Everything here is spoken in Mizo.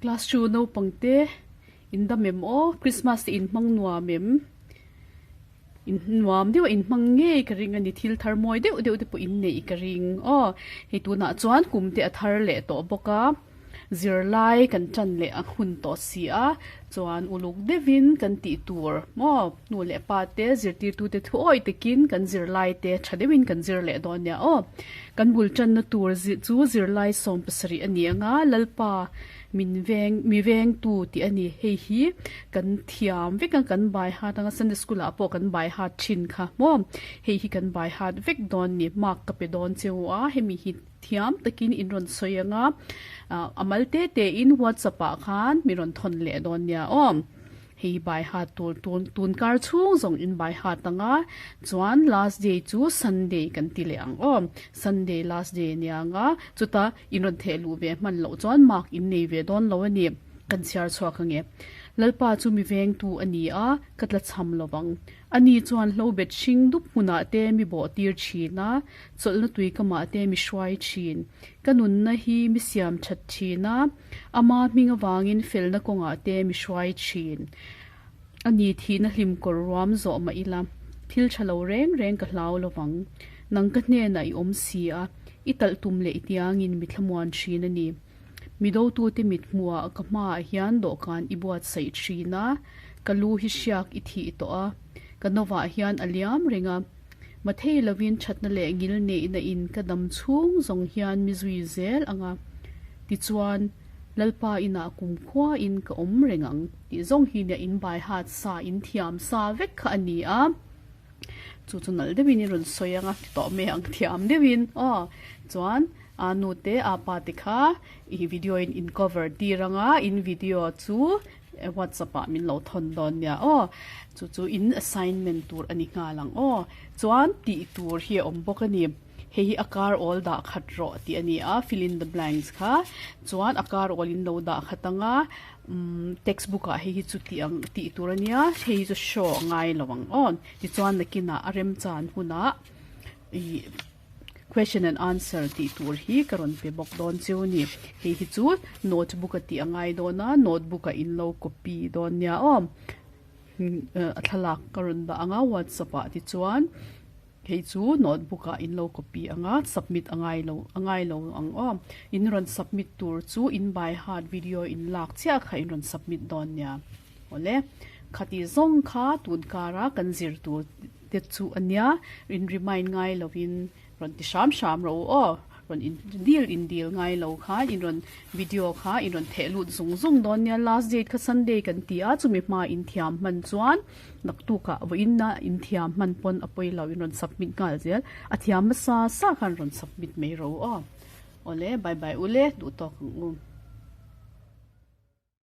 Class 2 naupang te in dam em aw Christmas te in hmang nuam em in nuam deuh a in hmang ngei ka ring a ni thil thar mawi deuh deuh te pawh in neih ka ring aw hei tunah chuan kum te a thar leh tawh bawk a zirlai kan tan leh a hun tawh si a chuan uluk deuhin kan tih tur maw nu leh pa te zirtirtu te thu awih takin kan zirlai te tha deuhin kan zir leh dawn nia aw kan bul tanna tur chu zirlai 70 a ni anga Lalpa Min veng, mi vengtu tih a ni. Hei hi kan thiam vek a, kan bai hat anga Sunday school ah pawh kan bai hat thin kha maw. Hei hi kan bai hat vek dawn ni, mark ka pe dawn cheu a, hemi hi thiam takin in rawn sawi anga, a mal te te in whatsapp ah khan mi rawn thawn leh dawn nia aw. Hei bai hat tur tun tun kar chhung zawng in bai hat anga chuan last day chu Sunday kan ti leh ang aw. Sunday last day ania anga chuta in rawn theh luh ve hman loh chuan mark in nei ve dawn lo a ni. Kan chhiar chhuak ange. Lalpa chu mi vengtu a ni a, ka tla cham lo vang. Ani chuan hlo bet hring dup hmunah te mi bawh tir thin a, chawlhna tui kamah te mi hruai thin. Ka nunna hi mi siam that thin a. Ama hming avangin felna kawngah te mi hruai thin. A ni thihna hlim kawr ruam zawh mah ila, thil tha lo reng reng ka hlau lo vang. Nang ka hnenah i awm si a, i talh tum leh i tiangin mi thlamuan thin a ni. Mi dotute mit hmuhah ka hmaah hian dawhkan i buatsaih thin a, ka lu hi hriak i thih tawh a, ka novah hian a liam reng a. Mathei lovin thatna leh ngil neihna in ka dam chhung zawng hian mi zui zel ang a, tichuan Lalpa inah kumkhua in ka awm reng ang tih zawng hi nia in bai hat sa in thiam sa vek kha a ni a, chu chu nalh deuhin i rawn sawi ang a ti tawh mai ang thiam deuhin aw chuan a nu te a pa te kha i video in in cover tir ang a in video chu WhatsApp ah min lo thawn dawn nia aw. Chu chu in assignment tur a ni nghal ang aw. Chuan tih tur hi a awm bawk a ni. Hei hi a kar awl dah khat rawh tih a ni a, fill in the blanks kha. Chuan a kar awl in lo dah khat ang a, umm textbook ah hei hi chu tih ang tih tur a nia, hei hi chu show a ngai lo ang aw. Tichuan nakinah a remchan hunah ih. Question and answer tih tur hi ka rawn pe bawk dawn cheu a ni. Hei hi chu notebook a tih a ngai dawn a, notebook ah in lo copy dawn nia aw. A thlalak ka rawn dah ang a whatsapp ah tichuan hei chu notebook ah in lo copy ang a, submit a ngai lo a ngai lo ang aw. In rawn submit tur chu in by heart video in lak chiah kha in rawn submit dawn nia. Awle, khati zawng kha tun kara kan zir tur te chu a nia, in remind ngai lovin rawn ti hram hram rawh u aw, rawn in dil in dil ngai lo khan in rawn video kha in rawn theh lut zung zung dawn nia, last date kha Sunday kan ti a, chumi hma in thiam hman chuan naktukah vawiinna in thiam hman pawn a pawi lo in rawn submit nghal zel, a thiam hmasa sa khan rawn submit mai rawh u aw, awle bye bye ule duh tawk ang u.